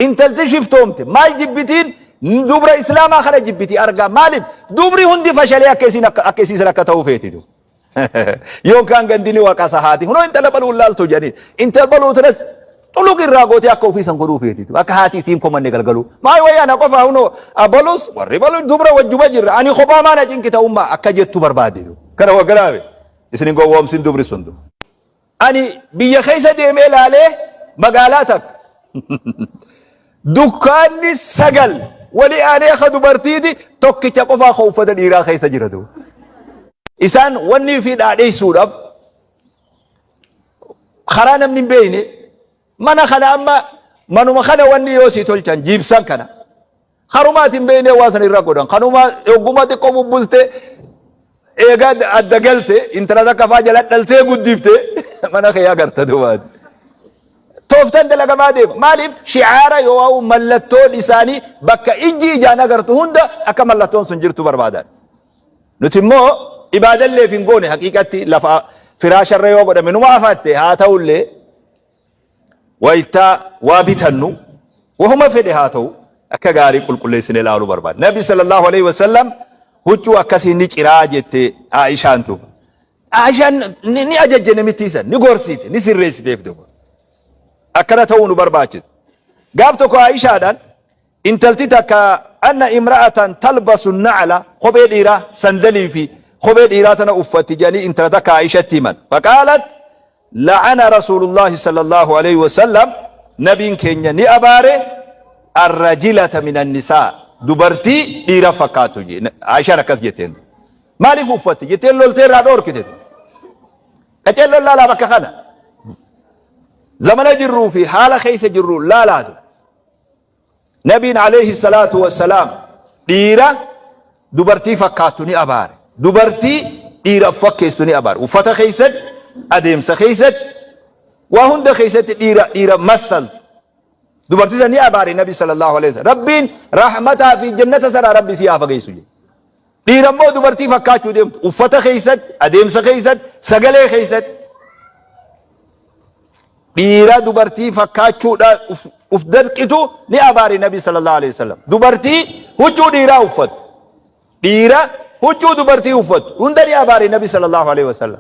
Intalti shiftoomte maal jibbitiin? Dubra Islaamaa kana jibbiti argaa. Maaliif? Dubri hundi fashalee akka isiin akka akka isiin akka ta'uu feeti. Yookaan gandini waqasa haati. Hunoo intala baluu laaltu jedhanii. Intala baluu tanas xuluq irraa gootee akka ofii san godhuu feeti. Akka haati isiin komanne galgaluu. Maal wayyaa na qofaa hunoo abalus warri baluu dubra wajjuma jirra. Ani kophaa maana cinqita ummaa akka jettu barbaade. Kana waggaraabe. Isin hin gowwoomsin dubri sun. Ani biyya keessa deemee laalee magaalaa takka dukkaanni 9 wali aanee ka dubartiiti tokkicha qofaa ka uffata dhiiraa keessa jiratu. Isaan wanni fi dhaadheessuudhaaf karaa namni hin beekne mana kana amma manuma kana wanni yoo sii tolchan jiibsan kana Karuma ati hin beeknee waa san irra godhan. Kanuma ogguma xiqqoo bubbulte eegaa adda galte intala takka faa jala dhaltee guddifte mana kee agarta dubaati. Tooftan dalagamaa deema. Maaliif shi'aara yoo mallattoon isaanii bakka ijji ijaan agartu hunda akka mallattoon sun jirtu barbaadan. Nuti immoo ibaadalleef hin goone haqiiqatti lafa firaasharra yoo godhame numa afatte haa ta'ullee Wayta waa bitannu wahuma fedhe haa ta'u akka gaarii qulqulleessinee ilaaluu barbaadna. Nabi sallallahu alaihi wasallam huccuu akkasii ni ciraa jette Aishaan tuba. Aishaan ni ajajje namittii san ni gorsite ni sirreessiteef duba. Akkana ta'uu nu barbaachisa. Gaaf tokko Aishaadhaan intalti takka anna imra'atan talbasu na'ala kophee dhiiraa sandalii fi kophee dhiiraa tana uffatti jedhanii intala takka Aishatti himan. Faqaalat La'ana Rasuulullaahi sallallaahu aleyhi wa sallam Nabiin keenya ni abaare arrajilata minan nisaa dubartii dhiira fakkaattu jee Aishaan akkas jetteen maaliif uffatti jetteen loltee irraa dhoorkite qaceelloon laalaa bakka kana zamana jirruu fi haala keessa jirru laalaatu Nabiin alayhi salaatu wassalaam dhiira dubartii fakkaattu ni abaare. Dubartii dhiira fakkeesstu ni abaare. Uffata keessatti, adeemsa keessatti, waa hunda keessatti dhiira dhiira massaltu. Dubartii sana ni abaare Nabi sallallahu alayhi wasallam. Rabbiin rahmataa fi jannata sanaa Rabbi si haa fageessu jedhe. Dhiira immoo dubartii fakkaachuu deemtu. Uffata keessatti, adeemsa keessatti, sagalee keessatti. Dhiira dubartii fakkaachuudha uf dadqitu ni abaari Nabi sallallahu alaihi wasallam. Dubartii huccuu dhiiraa uffatu. Dhiira huccuu dubartii uffatu. Hunda ni abaari Nabi sallallahu alaihi wasallam.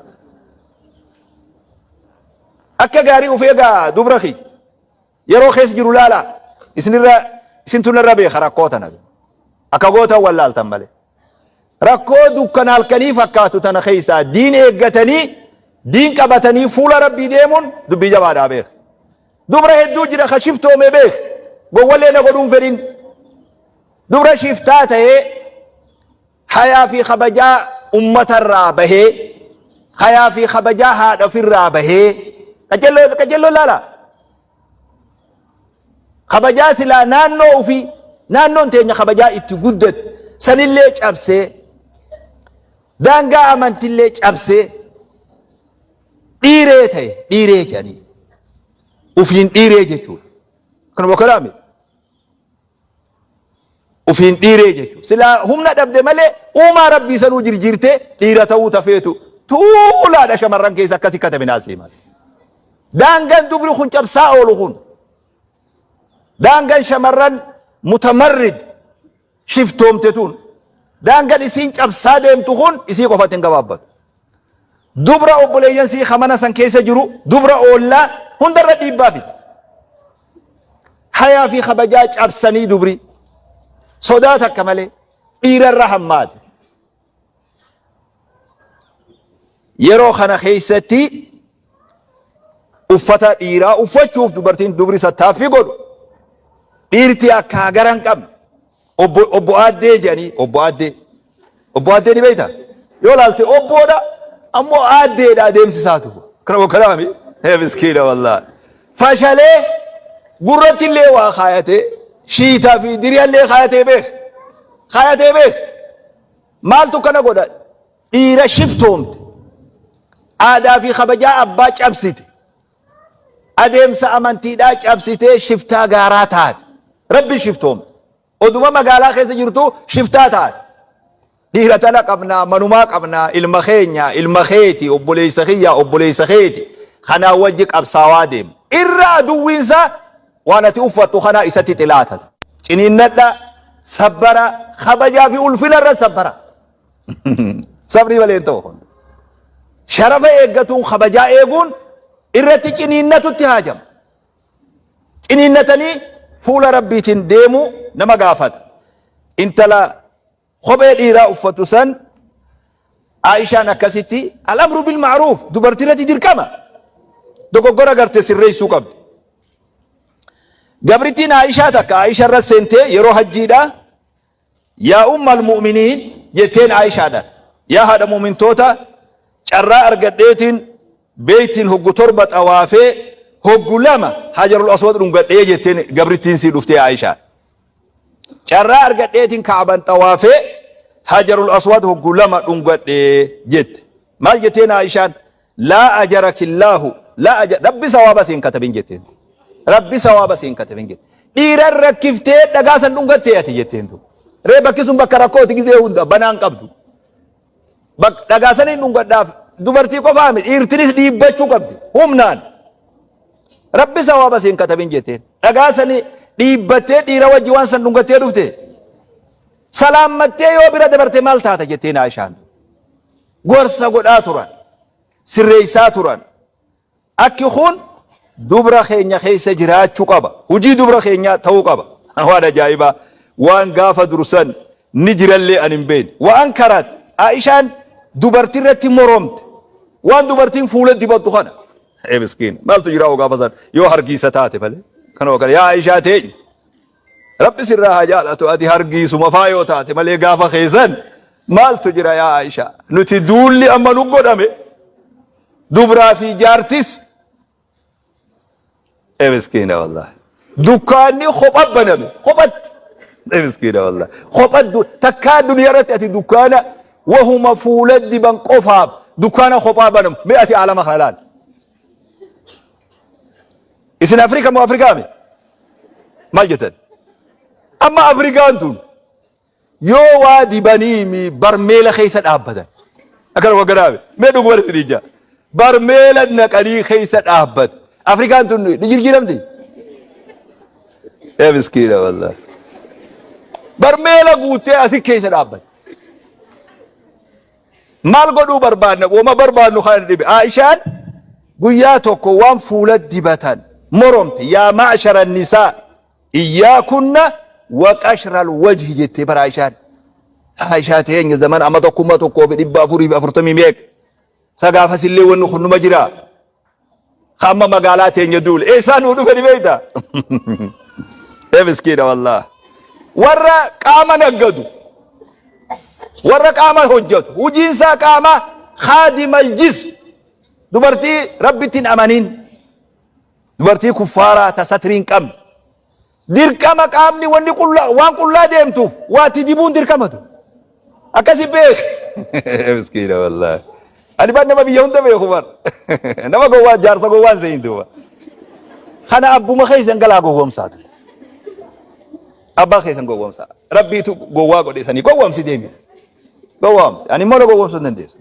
Akka gaarii uf eegaa dubra kiyya. Yeroo keessa jiru laalaa. Isinirra isintu narra beeka rakkoo tana. Akka gootan wallaaltan malee. Rakkoo dukkana halkanii fakkaatu tana keessaa diin eeggatanii diin qabatanii fuula Rabbii deemuun dubbii jabaadhaa beeka. Dubra hedduu jira ka shiftoome beek. Gowwallee na godhuun fedhin. Dubra shiftaa ta'ee hayaa fi kabajaa ummatarraa bahee hayaa fi kabajaa haadha ofirraa bahee qajeelloo qajeelloo laala. Kabajaa silaa naannoo ofii naannoon teenya kabajaa itti guddatte sanillee cabsee daangaa amantillee cabsee dhiiree ta'e dhiiree jedhanii ofiin dhiiree jechuudha. Kanuma kalaame ofiin dhiiree jechuudha. Silaa humna dhabde malee uumaa rabbii sanuu jirjiirtee dhiira ta'uu tafeetu tuulaadha shamarran keessa akkasi katabe naasii malee. Daangaan dubri kun cabsaa oolu kun daangaan shamarran mutamarrid shiftoomte tun daangaan isiin cabsaa deemtu kun isii qofatti hin gabaabbatu. Dubra obboleeyyan sii ka mana san keessa jiru dubra oollaa hundarra dhiibbaa fida. Hayaa fi kabajaa cabsanii dubri sodaa takka malee dhiirarra hammaate. Yeroo kana keessatti uffata dhiiraa uffachuuf dubartiin dubri tattaaffii godhu dhiirti akka gara hin qabne obbo obbo aaddee jedhanii obbo aaddee obbo aaddee ni beekta yoo laalte obboodha ammoo aaddeedha adeemsisaatu kana kanaami hee miskiina wallaahi fashalee gurratti illee waa kaayatee shiitaa fi diriyallee kaayatee beek kaayatee beek maaltu kana godha Dhiira shiftoomte, aadaa fi kabajaa abbaa cabsite, adeemsa amantiidhaa cabsitee shiftaa gaaraa taate. Rabbi shiftoomte. Oduma magaalaa keessa jirtu shiftaa taate. Dhiira tana qabnaa, manumaa qabnaa, ilma keenya, ilma keeti, obboleessa kiyya, obboleessa keeti. Kanaa wajji qabsaawaa deema. Irra aduwwiinsaa Waan ati uffattu kanaa isatti xilaata. Ciniinnadha, sabbara, kabajaa fi ulfina irra sabbara. Sabrii malee hin ta'u kun. Sharafa eeggatuun kabajaa eeguun irratti ciniinnatutti haajama. Ciniinnatanii fuula Rabbiitiin deemuu nama gaafata. Intala kophee dhiiraa uffatu san Aishaan akkasitti al-amru bil ma'ruuf dubartii irratti dirqama. Dogoggora garte sirreessuu qabdi. Gabrittiin Aishaa takka Aisha irra seentee yeroo hajjiidha. Yaa ummal mu'miniin jetteen Aishaadhaan. Yaa haadha mu'mintoota, carraa argadheetiin beeytiin hoggu 7 xawaafee hoggu 2 hajarul aswad dhungadhee jetteen gabrittiin sii dhuftee Aishaan. Carraa argadheetiin Ka'aban xawaafee hajarul aswad hoggu 2 dhungadhee jette. Maal jetteen Aishaan? Laa ajarakillaahu laa aja Rabbi sawaaba siin katabin jetteen. Rabbi sawaaba siin katabin jette. Dhiiran rakkiftee dhagaa san dhungattee ati jetteen tu. Ree bakki sun bakka rakkooti gizee hunda banaan qabdu. Bak dhagaa saniin dhungadhaaf dubartii qofaa miti dhiirtinis dhiibbachuu qabdi humnaan. Rabbi sawaaba siin katabin jetteen. Dhagaa sani dhiibbattee dhiira wajji waan san dhungattee dhufte. Salaammattee yoo bira dabarte maal taata jetteen Aishaan. Gorsa godhaa turan, sirreessaa turan. Akki kun dubra keenya keessa jiraachuu qaba. Hujii dubra keenyaa ta'uu qaba. Waan ajaa'ibaa waan gaafa dursan ni jirallee ani hin beekne. Wa ankarat Aishaan dubartii irratti moromte. Waan dubartiin fuula dibattu kana. Ee miskiin maaltu jira hoo gaafa san yoo hargiisa taate malee. Kanuma kana yaa Aishaa teenya. Rabbi sirraa haa jaalatu ati hargiisuma faa yoo taate malee gaafa keessan maaltu jira yaa Aishaa nuti duulli amma nu godhame dubraa fi jaartis ee miskiina wallahi dukkaanni kopha baname kophatti ee miskiina wallahi kopha takkaa duniyaa irratti ati dukkaana wahuma fuula diban qofaaf dukkaana kophaa banamu mee ati alama kana laal Isin Afrika moo Afrikaa mi? Maal jettan? Amma Afrikaan tun yoo waa dibanii mi barmeela keessa dhaabbatan. Akkana wagga dhaabe. Mee dhuguma isin ija. Barmeela naqanii keessa dhaabbatu. Afrikaan tun ni jirjiiramti. Ee miskiina wallahi. Barmeela guuttee asi keessa dhaabbate. Maal godhuu barbaadna? Woma barbaadnu kana dhibe. Aishaan guyyaa tokko waan fuula dibatan moromte. Yaa ma'shara nisaa iyyaakunna wa qashral wajhi jettee bara Aishaan. Aishaa teenya zaman amata 1440 meeqa. Sa gaafasillee wanni kun numa jira. Hamma magaalaa teenya duule. Eessaa nuu dhufe ni beekta? Ee miskiina wallah. Warra qaama naggadu. Warra qaama hojjetu. Hojiin isaa qaama khaadimal jism. Dubartii Rabbitti hin amanin. Dubartii kuffaaraa ta satrii hin qabne. Dirqama qaamni wanni qullaa waan qullaa deemtuuf waa itti dibuun dirqamatu. Akkasi beek. Miskiina wallaahi. Ani bar nama biyya hunda beeku bar. Nama gowwaa jaarsa gowwaan seeyin duuba. Kana abbuma keessan galaa gowwoomsaatu. Abbaa keessan gowwoomsaa. Rabbiitu gowwaa godhe sanii gowwoomsi deemi. Gowwoomsi. Ani immoo na gowwoomsuu hin dandeessu.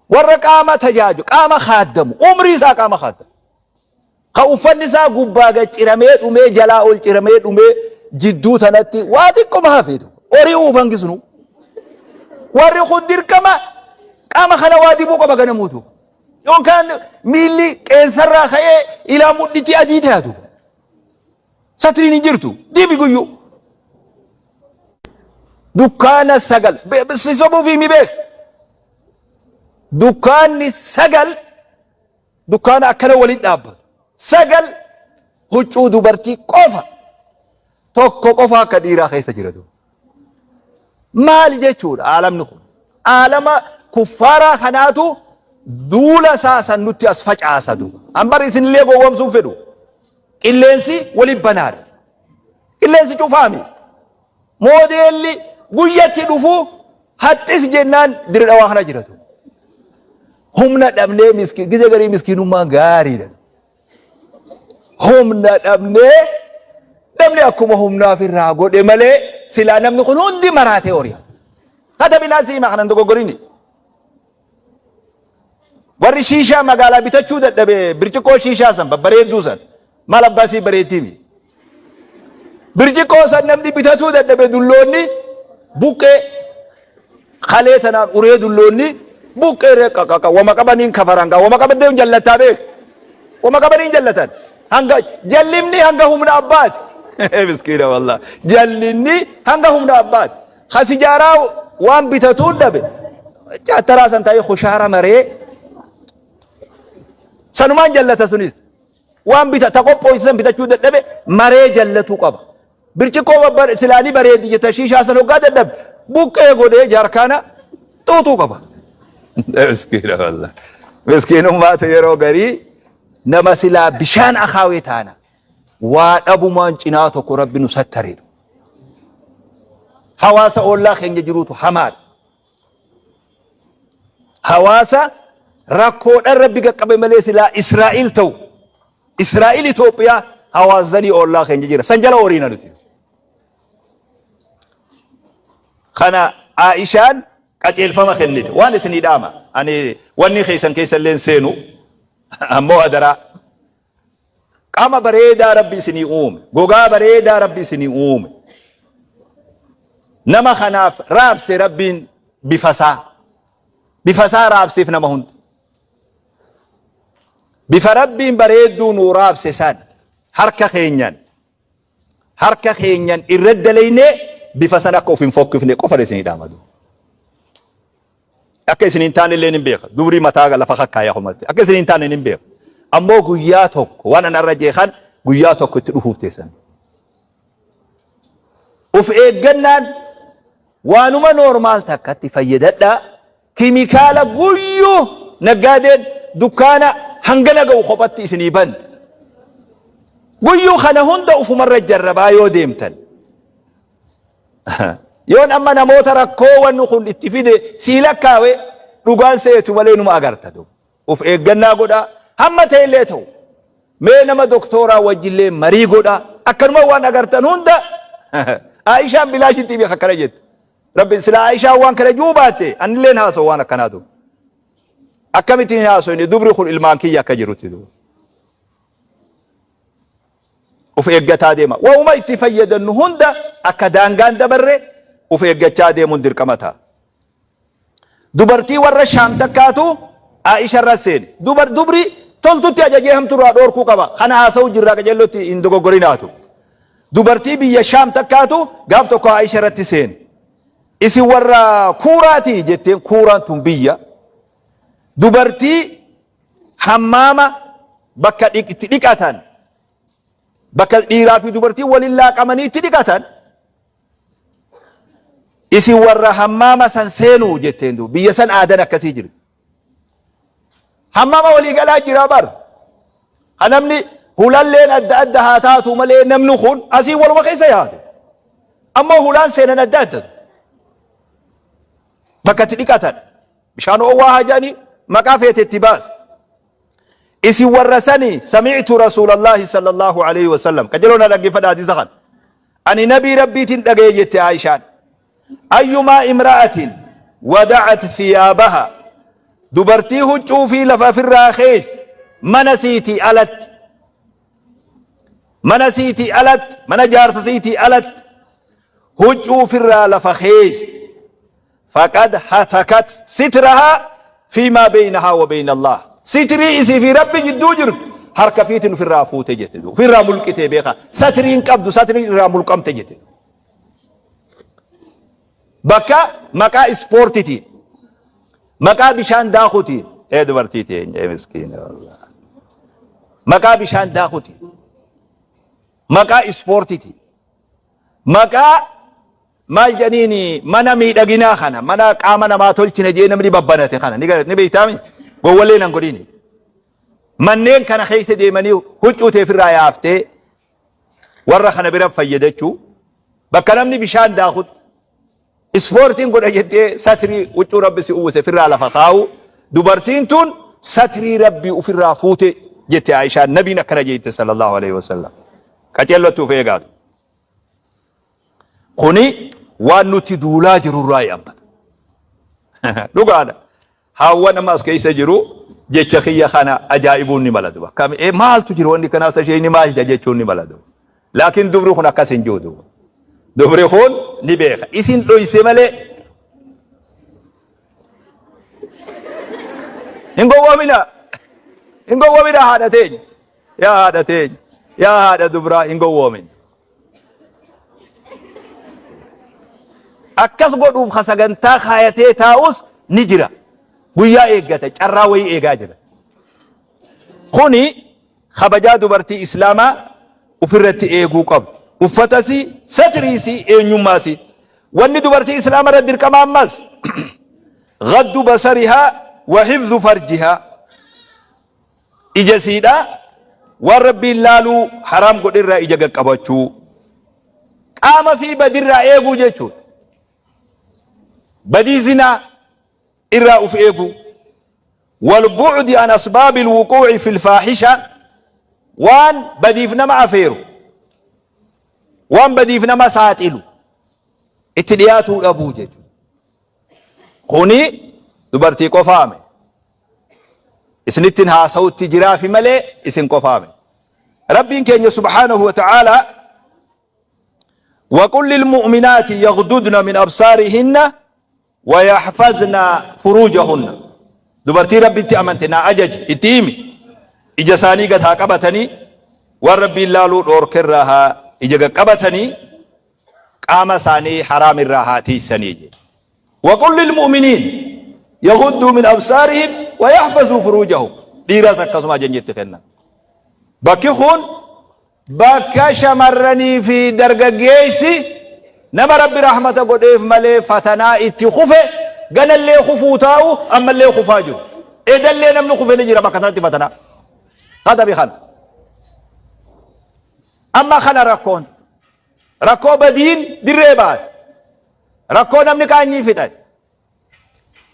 Warra qaama tajaaju qaama kaaddamu umrii isaa qaama kaaddamu. Ka uffanni isaa gubbaa gad ciramee dhumee jalaa ol ciramee dhumee jidduu tanatti waa xiqqoma hafeetu horii uuf hangisnu. Warri kun dirqama qaama kana waa dibuu qaba ganamuutu. Yookaan miilli qeensarraa ka'ee ilaa mudhitti adii taatu. Satriin hin jirtu dibi guyyuu. Dukkaana 9 si sobuuf himi beek. Dukkaanni 9 Dukkaana akkana waliin dhaabbatu. 9 huccuu dubartii qofa. Tokko qofa akka dhiiraa keessa jira duuba. Maal jechuudha aalamni kun? Aalama kuffaaraa kanaatu duula isaa san nutti as facaasa duuba. An bar isinillee gowwoomsuun fedhu. Qilleensi waliin banaadha. Qilleensi cufaami. Moodeelli guyyatti dhufu haxxis jennaan dire dhawaa kana jiratu. Humna dhabnee miskiin gizee garii miskiinummaan gaariidha. Humna dhabnee namni akkuma humnaaf irraa godhe malee silaa namni kun hundi maraatee horiya. Katabinaa siima kanan dogoggorini. Warri shiishaa magaalaa bitachuu dadhabe birciqoo shiishaa san babbareedduu san. Maal abbaa sii bareettiimi. Birciqqoo san namni bitatuu dadhabe dulloonni buqqee kalee tanaan uree dulloonni buqqee ree qaqaqa wama qabaniin kafaran gaa wama qaban deemu jallattaa beek wama qabaniin jallatan hanga jallimni hanga humna abbaati miskiina wallah jallinni hanga humna abbaati ka sijaaraa waan bitatuu dhabe caattaraa san taa'ee kushaara maree sanumaan jallata sunis Waan bita ta qophooyte san bitachuu dadhabe maree jallatuu qaba. Birciqqoo babbar silaa ni bareeddi jetta shiishaa san hoggaa dadhabe buqqee godhee jaarkaana xuuxuu qaba. Miskiina wallah. Miskiinummaatu yeroo garii nama silaa bishaan akaawee taana waa dhabumaan cinaa tokko rabbi nu sattareedha. Hawaasa ollaa keenya jiruutu hamaadha. Hawaasa rakkoodhaan rabbi qaqqabe malee silaa Israa'il ta'u. Israa'il Itoophiyaa hawaasanii ollaa keenya jira. San jala horiina nuti. Kana Aishaan qajeelfama kennite. Waan isinii dhaama. Ani wanni keessan keessa illee seenu ammoo adaraa. Qaama bareedaa Rabbi isinii uume. Gogaa bareedaa Rabbi isinii uume. Nama kanaaf raabse Rabbiin bifasaa. Bifasaa raabseef nama hunda. Bifa Rabbiin bareedduu nuu raabse san harka keenyan harka keenyan irra dalaynee bifa san akka of hin fokkifne qofa isinii dhaamadu. Akka isin hin taane illee hin beeka. Dubrii mataa lafa kakkaaya kumatti. Akka isin hin taane hin beeka. Ammoo guyyaa tokko waan an irra jeekan guyyaa tokko itti dhufuuf teessan. Of eeggannaan waanuma noormaal takkatti fayyadadhaa. Kiimikaala guyyuu naggaadeen dukkaana hangana ga'u kophatti isinii banti. Guyyuu kana hunda ufumarra jarrabaa yoo deemtan. Yoon amma namoota rakkoo wanni kun itti fide sii lakkaawe dhugaan seetu malee numa agarta duuba. Of eeggannaa godhaa hamma ta'e illee ta'u mee nama doktooraa wajjillee marii godhaa akkanuma waan agartan hunda Aayishaan bilaashitti beeka akkana jettu. Rabbi sila Aayishaan waan kana juu baatte anilleen haasa'u waan akkanaa duuba. Akkamittiin hin haasofne dubri kun ilmaan kiyya akka jirutti duuba. Of eeggataa deema. Waa'uma itti fayyadannu hunda akka daangaan dabarre of eeggachaa deemuun dirqama ta'a. Dubartii warra Shaam takkaatu Aisha irra seene. Dubar dubri toltutti ajajee hamtu irraa dhoorkuu qaba. Kana haasa'u jirraa qajeellotti hin dogoggorinaatu. Dubartii biyya Shaam takkaatu gaaf tokko Aisha irratti seene. Isin warra kuuraati jetteen kuuraan tun biyya. Dubartii hammaama bakka itti dhiqatan bakka dhiiraa fi dubartiin waliin laaqamanii itti dhiqatan isin warra hammaama san seenuu jetteen duuba biyya san aadan akkasii jirti. Hammaama walii galaa jira bar. Ha namni hulalleen adda adda haa taatu malee namni kun asii waluma keessa yaadu. Ammoo hulaan seenan adda adda. Bakka itti dhiqatan. Bishaan oowwaa haa jedhanii maqaa feete itti baasi. Isin warra sani sami'tu rasuulallaahi sallallahu alaihi wasallam. Qajeeloo na dhaggeeffadha hadiisa kana. Ani nabii rabbiitiin dhagaye jette Aishaan. Ayyumaa imra'atin wada'at thiyaabaha. Dubartii huccuu fi lafa ofirraa keessa mana siitii alatti. Mana siitii alatti, mana jaarsa siitii alatti huccuu ofirraa lafa keessa. Faqad hatakat sitrahaa fiimaa beeynahaa wa beeyna Allaah. Sitrii isii fi Rabbi jidduu jirtu harka fiitiin ofirraa fuute jette. Ofirraa mulqite beeka. Satriin qabdu satriin irraa mulqamte jette. Bakka maqaa ispoortitiin maqaa bishaan daakutiin ee dubartii teenya ee miskiina wallah. Maqaa bishaan daakutiin maqaa ispoortitiin maqaa Maal jedhaniini mana miidhaginaa kana mana qaama namaa tolchine jee namni babbanate kana ni ni beektaami gowwallee nan godhini. Manneen kana keessa deemanii huccuu teefirraa yaaftee warra kana bira fayyadachuu bakka namni bishaan daakutti ispoortiin godha jettee satrii huccuu rabbi si uwwise firraa lafa kaa'u dubartiin tun satrii rabbii ofirraa fuute jette Aishaan nabiin akkana jette sallallahu alaihi wasallam qaceellottu of eegaatu. Kuni waan nuti duulaa jirurraa yaabbata. Dhugaadha. Haawwan amma as keessa jiru jecha kiyya kana ajaa'ibuun ni mala duba. Kam ee maaltu jira wanni kanaa isa sheeyni maal jedha jechuun ni mala duba. Laakiin dubri kun akkas hin jiru duba. Dubri kun ni beeka. Isin dhoyse malee hin gowwoomina. Hin gowwoomina haadha teenya. Yaa haadha teenya. Yaa haadha dubraa hin gowwoomin. Akkas godhuuf ka sagantaa kaayatee taa'us ni jira. Guyyaa eeggata, carraa wayii eegaa jira. Kuni kabajaa dubartii Islaamaa ofirratti eeguu qabdu. Uffatasii, satriisii, eenyummaasii. Wanni dubartii Islaama irra dirqama ammas gaddu basarihaa wa hifzu farjihaa. Ija isiidhaa waan Rabbiin laaluu haraam godhe irraa ija gaqqabachuu. Qaama fi badirraa eeguu jechuudha. Badii zinaa irraa uf eeguu. Walbu'di an asbaabil wuquu'i fil faahisha waan badiif nama afeeru waan badiif nama saaxilu itti dhiyaatuu dhabuu jechuudha. Kuni dubartii qofaame. Isinittin haasawutti jiraafi malee isin qofaame. Rabbiin keenya subhaanahu wa ta'aalaa وقل للمؤمنات يغضضن من أبصارهن ويحفظن فروجهن dubartii rabbitti amante naa ajaji itti himi ija isaanii gad haa qabatanii waan rabbiin laaluu dhoorkerraa haa ija gad qabatanii qaama isaanii haraam irraa haa tiysanii jedhe. Waqul lilmu'miniin yagudduu min absaarihim wa yahfazuu furuujahum. Dhiiraas akkasuma ajajni itti kenna. Bakki kun bakka shamarranii fi dargaggeessi nama Rabbi rahmata godheef malee fatanaa itti kufe ganallee kufuu taa'u ammallee kufaa jiru. Edallee namni kufe ni jira bakka sanatti fatanaa. Katabi kana. Amma kana rakkoon. Rakkoo badiin dirree baate. Rakkoo namni qaanyii fixate.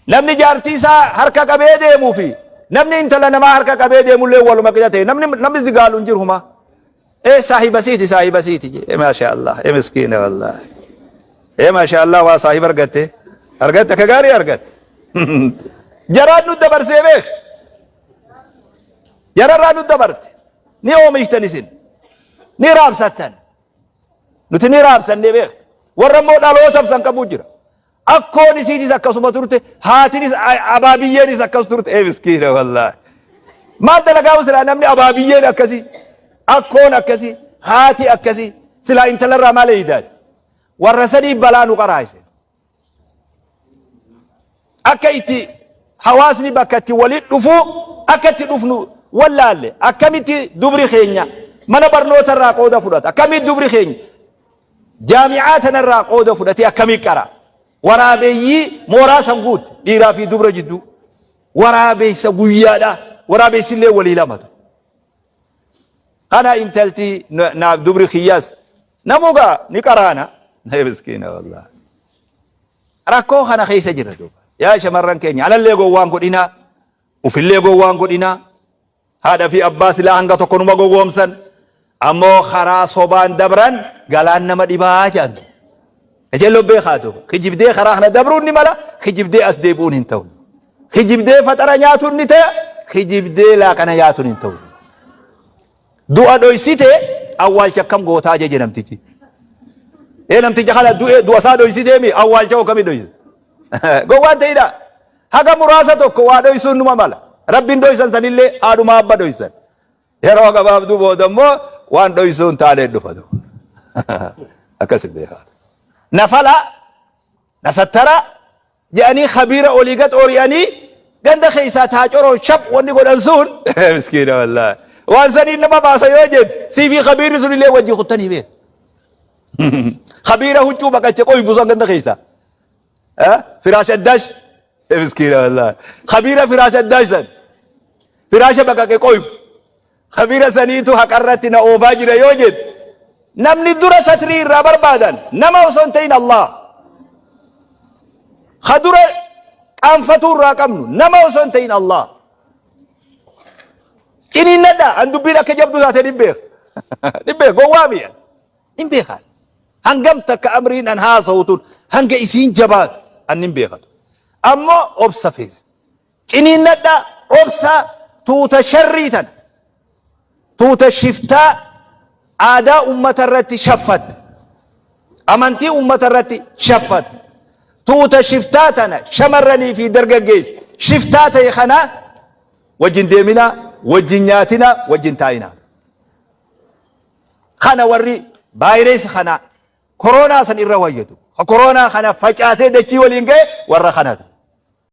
Namni jaartii isaa harka qabee deemuu fi namni intala namaa harka qabee deemullee waluma qixa ta'e. Namni namni zigaalu hin jiru humaa. Ee saahiba siiti saahiba siiti jee. Maasha Allah. Ee miskiina wallaahi. Ee maasha Allah waa saahiba argatte. Argatte akka gaarii argatte. Jaraan nu dabarsee beek. Jararraa nu dabarte. Ni oomishtan isin. Ni raabsattan. Nuti ni raabsannee beek. Warra immoo dhalootaaf san qabuu jira. Akkoon isiitis akkasuma turte, haatinis abaabiyyeenis akkas turte. Ee miskiina wallaahi. Maal dalagaa silaa namni abaabiyyeen akkasii, akkoon akkasii, haati akkasii, silaa intalarraa maal eeydaati? Warra sanii balaa nu qaraayse. Akka itti hawaasni bakka itti walitti dhufu akka itti dhufnu wallaalle akkamitti dubri keenya mana barnoota irraa qooda fudhata akkamitti dubri keenya jaami'aa tanarraa qooda fudhatee akkamitti qara waraabeeyyii mooraa san guutte dhiiraa fi dubra jidduu waraabeessa guyyaadha waraabeessillee walii lamatu Kana intalti naaf dubri kiyyaas namugaa ni qaraana. Miskiina wallaahi. Rakkoo kana keessa jira duuba. Yaa shamarran keenya alallee gowwaan godhinaa ufillee gowwaan godhinaa haadha fi abbaa silaa hanga tokko numa gowwoomsan ammoo karaa sobaan dabran galaan nama dhibaa jedhan. Qajeelloo beekaa duuba. Kijibdee karaa kana dabruun ni mala kijibdee as deebi'uun hin ta'u. Kijibdee faxara nyaatuun ni ta'a, kijibdee laaqana nyaatuun hin ta'u. Du'a dhoysite awwaalcha akkam gootaa jeje namtichi. Ee namticha kana du'e du'a isaa dhoysitee mi awwaalcha hoo kamii dhoysite? Gowwaan ta'idha. Haga muraasa tokko waa dhoysuun numa mala. Rabbiin dhoysan sanillee haadhuma abba dhoysan. Yeroo gabaabduu booda immoo waan dhoysuun taanee dhufa. Akkas beekaa. Nafala nasattara Je'anii khabiira olii gad oori'anii ganda keessaa taacoroon shap wanni godhan sun miskiina wallaahi. Waan saniin nama baasa yoo jettu sii fi khabiirri sun illee wajji kuttanii beeku. Khabiira huccuu baqache qoy busan ganda keessaa. Firaash addaash miskiina wallaahi. Khabiira firaash addaash san firaasha baqaqe qoybu. Khabiira saniitu haqarratti na oofaa jira yoo jettu namni dura satrii irraa barbaadan nama osoo hin ta'in Allah. Ka dura qaanfatuu irraa qabnu nama osoo hin ta'in Allah. Ciniinnadha an dubbiin akka jabduu taate ni beeka. Ni beeka gowwaa mi'a. Ni beeka. Hangam takka amriin an haasa'u tun hanga isiin jabaatu an ni beekatu. Ammoo obsa feesi. Ciniinnadha. Obsaa, tuuta sharrii tana, tuuta shiftaa aadaa ummata irratti shaffatte, amantii ummata irratti shaffatte, tuuta shiftaa tana, shamarranii fi dargaggeessa shiftaa ta'e kana wajjin deeminaa, wajjin nyaatinaa, wajjin taa'inaa. Kana warri vaayirasii kana, koronaa san irra wayyatu, koroonaa kana facaasee dachii waliin ga'e warra kanatu.